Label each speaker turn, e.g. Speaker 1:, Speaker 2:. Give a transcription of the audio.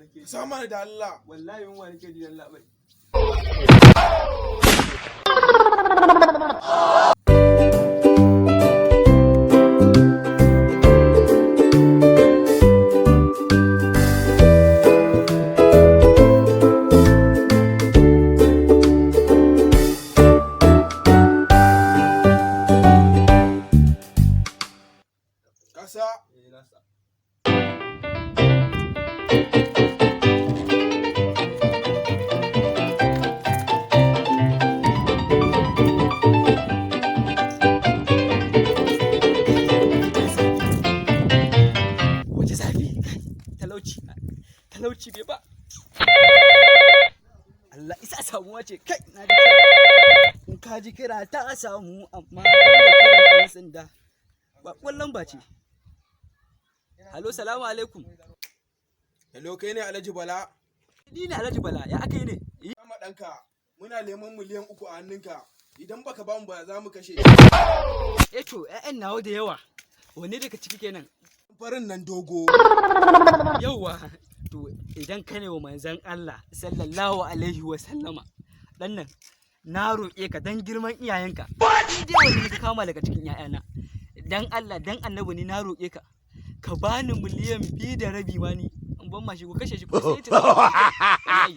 Speaker 1: nake ji.
Speaker 2: Sa mana da Allah.
Speaker 1: Wallahi yunwa nake ji, yalla bai.
Speaker 2: Kasa.
Speaker 1: Eh, na sa.
Speaker 3: Wace zafi, talauci, talauci bai ba. Allah isa samuwa ce kai na ji kira. In ka ji kira ta samu, amma ban da kiran ɗan sanda ba ƙwallon ba ce. Halo, salamu alaikum.
Speaker 2: Hello, kai ne Alhaji Bala?
Speaker 3: Ni ne Alhaji Bala, ya aka yi ne?
Speaker 2: Kama ɗanka, muna neman miliyan 3 a hannunka. Idan baka bamu ba, za mu kashe.
Speaker 3: Eh to, ƴaƴan nawa da yawa, wanne daga ciki kenan?
Speaker 2: Farin nan dogo.
Speaker 3: Yauwa, to idan ka ne wa manzon Allah sallallahu alaihi wa sallama dan nan, na roƙe ka dan girman iyayenka, in dai wani ka kama daga cikin ƴaƴana, dan Allah dan annabi, ni na roƙe ka ka bani miliyan 2.5 ma, ni in ban ma shi ko kashe shi ko sai ta. Wallahi.